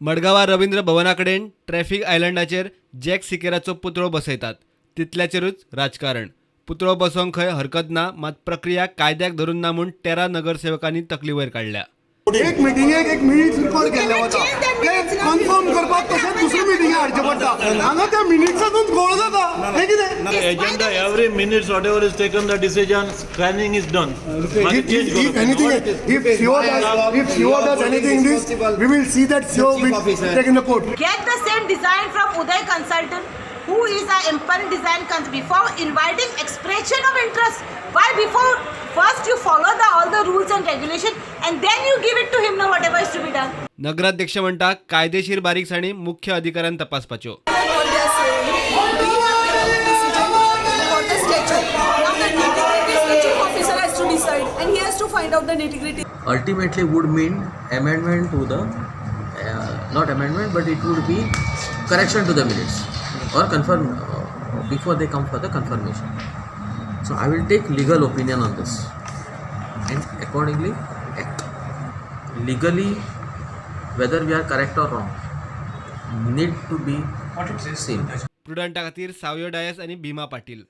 मडगांवां रवींद्र भवना कडेन ट्रॅफिक आयलंडाचेर जॅक सिकेराचो पुतळो बसयतात. तितल्याचेरूच राजकारण. पुतळो बसोवंक खंय हरकत ना, मात प्रक्रिया कायद्याक धरून ना म्हूण 13 नगरसेवकांनी तकली वयर काडल्या. एक मिटिंगेक एक मिनिट्स रिकॉर्ड केल्ले वता, ते कन्फर्म करपाक तशेंच दुसरे मिटिंगे हाडचे पडटा. हांगा त्या मिनिट्सातून घोळ जाता, हें कितें? Agenda, every minutes, whatever is taken, the decision, scanning is done. If, if anything, if CO does, if CO does anything this, we will see that CO will take in the court. Get the same design from Uday Consultant, who is our empanel design consult, before inviting expression of interest. Why before first you follow the all the rules and regulation and then you give it to him now, whatever is to be done. नगराध्यक्ष म्हणटा, कायदेशीर बारीकसाणी मुख्य अधिकाऱ्यान तपासपाच्यो. What they are saying. We have taken a decision for the statue. Now the nitty-gritty the chief officer has to decide and he has to find out the nitty-gritty. Ultimately would mean amendment to the not amendment, but it would be correction to the minutes or confirm before they come for the confirmation. So I will take legal opinion on this and accordingly act legally, whether we are correct or wrong need to be seen. प्रुडंटा खातीर सावयो डायस आनी भीमा पाटील.